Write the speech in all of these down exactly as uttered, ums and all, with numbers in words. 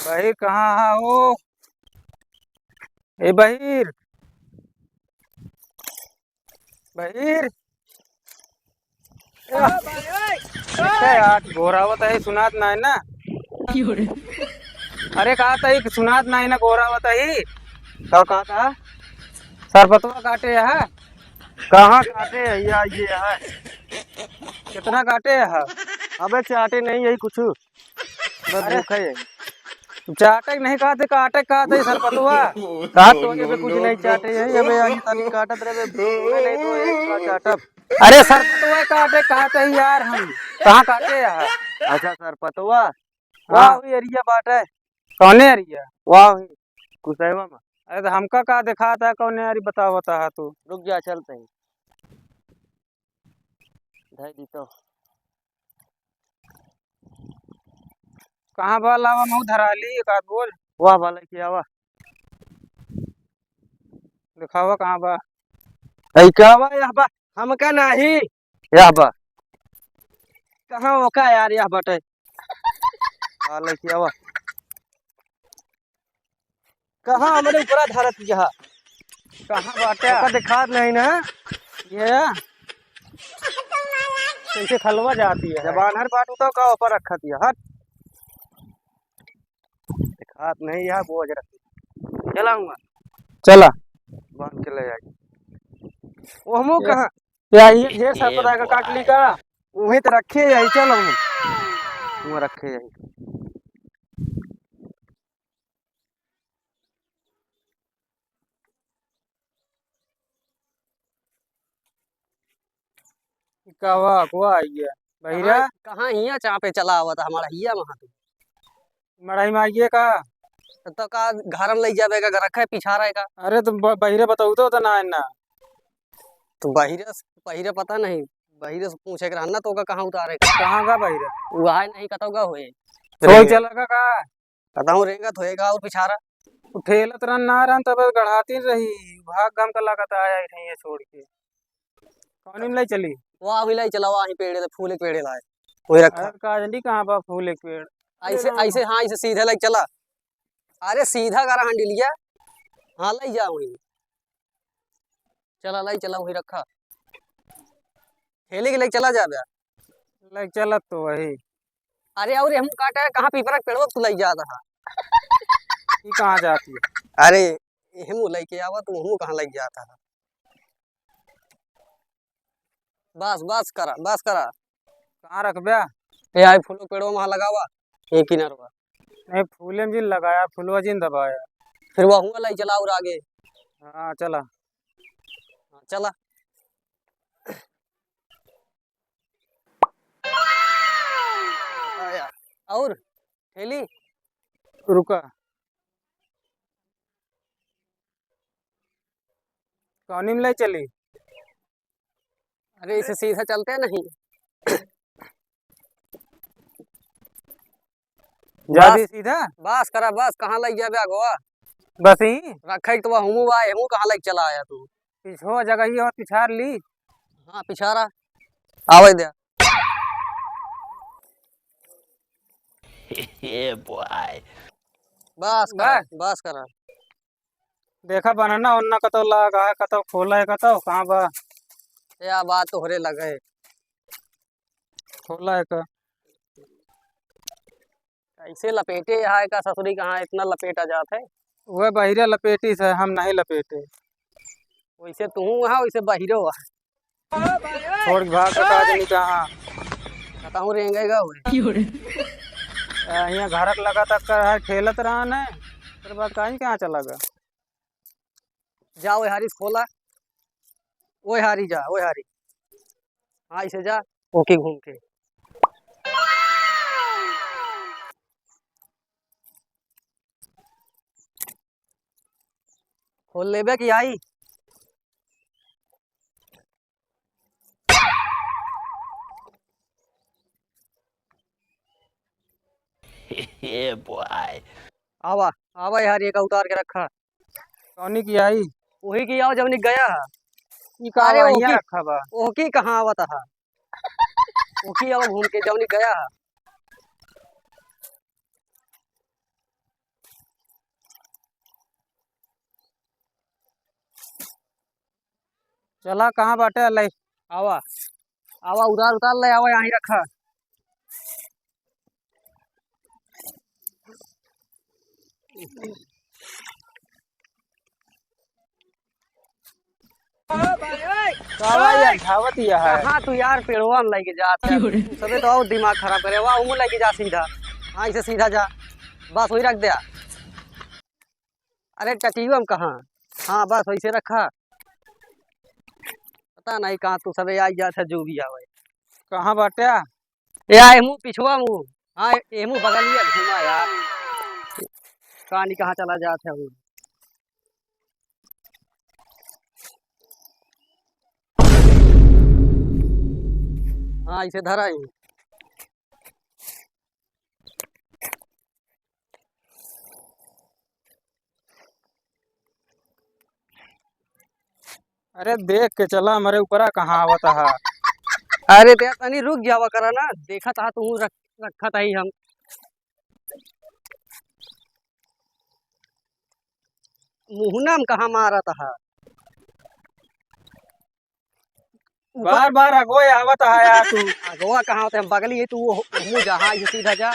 बहिर कहाँ हा हो? ए बहिर, बहिर। ए, यार, गोहरावत ही, सुनात नाहीं ना। अरे, कहत ही कि सुनात नाहीं ना, गोहरावत ही। का कहत हा? सरपतवा काटे हा। कहाँ काटे है? या, ये है। कितना काटे है? अबे, चाटे नहीं यही कुछ। बस अरे, भूखा ही है। चाटे के नहीं कहत ही, काटे के कहत ही सरपतवा। कहत तो है कि कुछ नहीं चाटे है, अबे, यही तनी काटत रहे, भूखा नहीं तो एक का चाटब। अरे, सरपतवा काटे कहत ही यार हम। कहाँ काटे है? अच्छा, सरपतवा। हाँ। वाह, हुई एरिया बाटे। कौने एरिया? वाह, हुई कुसैवा में। अरे, तो हमका का देखात है, कौने एरिया बतावत है तू? रुक जा, चलते हैं। धई दी तो। कहाँ बा, लावा, महू धरा ली, एक आध बोल। वाह, बा, लइके आवा। देखावा, कहाँ बा? ऐ का बा, यह बा, हमका नाही, यह बा। कहाँ ओका यार, यह बाटे। आ, लइके आवा। कहाँ हमरे ऊपरा धरत यह? कहाँ बाटे? ओका देखात नहीं ना। ये कैसे खलवा जाती है? जब आन्हर बाटू तो का ऊपर रखत यह? हट। देखात नहीं यह बोझ रखी। चला हुआ। चला। बांध के ले आई। ओहमो ये कहाँ? या ये ढेर सारा पता का काट ली का? वहीं तो रखे यही, चल हम। वहाँ रखे यही। का हुआ, का हुआ, आइए। बहिरा? कहाँ, कहाँ हिया चापे चला आवत हमारा हिया वहाँ तू? मड़ई में आइए का? तो का घर में लई जाबे का, घर रखे पिछा रहे का? अरे तो ब-, बहिरे बताऊ तो, तो ना, ना। तो बहिरे से, बहिरे पता नहीं, बहिरे से पूछे के रहन ना, तो का कहाँ उतारे का? कहाँ का बहिरे? वहाँ नहीं कतौ का होए। छोड़ चला का, का? कतहूँ रेंगत होएगा और पिछारा। उ ठेलत रहन ना रहन, तब गढ़ाती रही, भाग गम का लागत आया ही नहीं है छोड़ के। कौन में लाई चली? वाह, अभी लाई चला, वहीं पेड़े, फूल एक पेड़े लाए, वही रखा। अरे काजली कहाँ बा फूल एक पेड़? ऐसे, अरे राम। ऐसे, हाँ, ऐसे सीधे लाई चला। अरे सीधा करा हंडिलिया। हाँ, लाई जा वहीं। चला, लाई चला, वहीं रखा। हेली के लाई चला जा बे। लाई चलत तो वही। अरे और हम काटा है, कहाँ पीपरा के पेड़वा तू लाई जाता है? ई कहाँ जाती है? अरे, हम लाई के आवा, तू हम कहाँ लाई जाता है? बस, बस करा, बस करा। कहाँ रखबे? ए, आई फूलो पेड़वा वहाँ लगावा, ये किनारवा। नहीं, फूले में जिन लगाया, फूलवा जिन दबाया। फिर वहाँ लाई चला और आगे। हाँ, चला। हाँ, चला। आया। और? हेली? रुका। कौनी में ले चली? अरे, इसे सीधा चलते नहीं। जा बस, दे सीधा। बस करा, बस, कहाँ लग जाबे अगवा? बस ही? रखे तो वह हमू बा, हमू कहाँ लग चला आया तू? पिछो जगह ही और पिछार ली। हाँ, पिछारा। आवे दे। ये बॉय। बस करा, बस। बस करा। देखा बनना ओन्ना कतौ लागा है, कतौ खोला है, कतौ कहाँ बा? या बात तोहरे लगे। खोला है का? कैसे लपेटे यहाँ का ससुरी, कहाँ इतना लपेटा जात है? वह बहिरे लपेटी से, हम नहीं लपेटे। वैसे तू वहाँ, वैसे बहिरो वहाँ। छोड़ के भाग के का जनी कहाँ? कहूँ रेंगेगा हुए। आ, यहाँ घरक लगा तक कर है, खेलत रहन है, फिर बाद कहीं कहाँ चला गया? जा ओए हारी से खोला, ओए हारी जा, ओए हारी। हाँ, इसे जा, ओके घूम के। खोल लेबे कि आई? ये बॉय। आवा, आवा यार, एक उतार के रखा। कौनी की आई? वही की आओ, जवनी गया है। ई का अरे, बा, हियाँ ओकी, रखा बा। ओकी कहाँ आवत है? ओकी आओ घूम के, जवनी गया है। चला, कहाँ बाटे? ले, आवा, आवा, उतार, उतार, ले आवा, यहीं रखा। का भाई, अंठावत ही है। कहाँ तू यार पेड़वा में लेके जात है? क्यों रे? सबे तो और दिमाग खराब करे। वाह, उमू लेके जा सीधा। हाँ, इसे सीधा जा। बस वही रख दे। अरे टटियो हम कहाँ? हाँ, बस वैसे रखा। पता नहीं कहाँ तू सबे आई जात है, जो भी आवे। कहाँ बाटे? या एमू पिछुआ मू। हाँ, एमू बगलिया घूमा यार। कहानी कहाँ चला जात है वो। हाँ, इसे धरा ही। अरे देख के चला, हमरे ऊपरा कहाँ आवत हा। अरे ते तनी रुक जावा करा ना, देखत हा तू रख, रखत ही हम। मुहना में कहाँ मारत हा? ऊपर बार बार अगोए आवत हा यार तू। अगवा कहाँ होते हैं? बगली है तू, वो मुँह जा, हाँ, ये सीधा जा।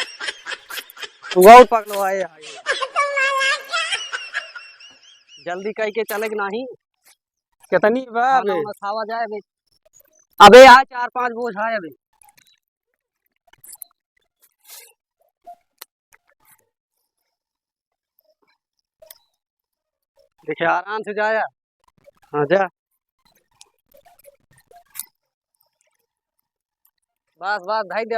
तू और पकड़ो आए, आए। जल्दी कह के चले कि नहीं? कितनी बा खाना अबे? वाना खावा जाए अबे। अबे आ चार पाँच बोझ है अबे। देखिए, आराम से जाया। हाँ, जा। बस, बस, धाई दे।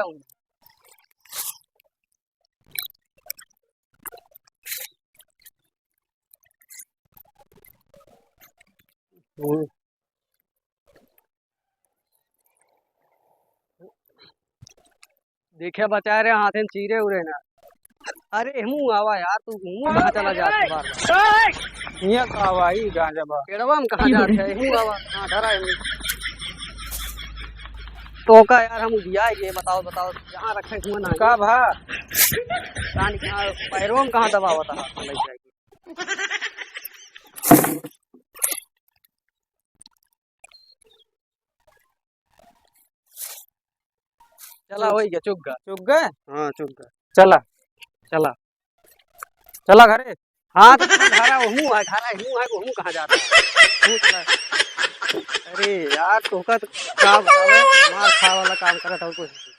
हम्म। देखे बचाए रे, हाथे में चीरे उरे ना। अरे, हमू आवा यार, तू हमू कहाँ चला जात है बार बार? हियाँ का आवा, ई गांजा बा। पेड़वा में कहाँ जात है? हमू आवा, हाँ, धरा है हमू। तो का यार, हम उबिया ये बताओ, बताओ, जहाँ रखे हुए ना। का भा? कान के यहाँ पैरों में कहाँ दबावत है? चला, होई गया, चुक गया। चुक गए? हाँ, चुक गया। चला। चला। चला घरे। हाँ, तो तू घरा वहूँ है, घरा हूँ है, वहूँ कहाँ जाता है? तू चला। अरे यार, तोहका तो का बतावे, मार खाए वाला काम करत हो कुछ।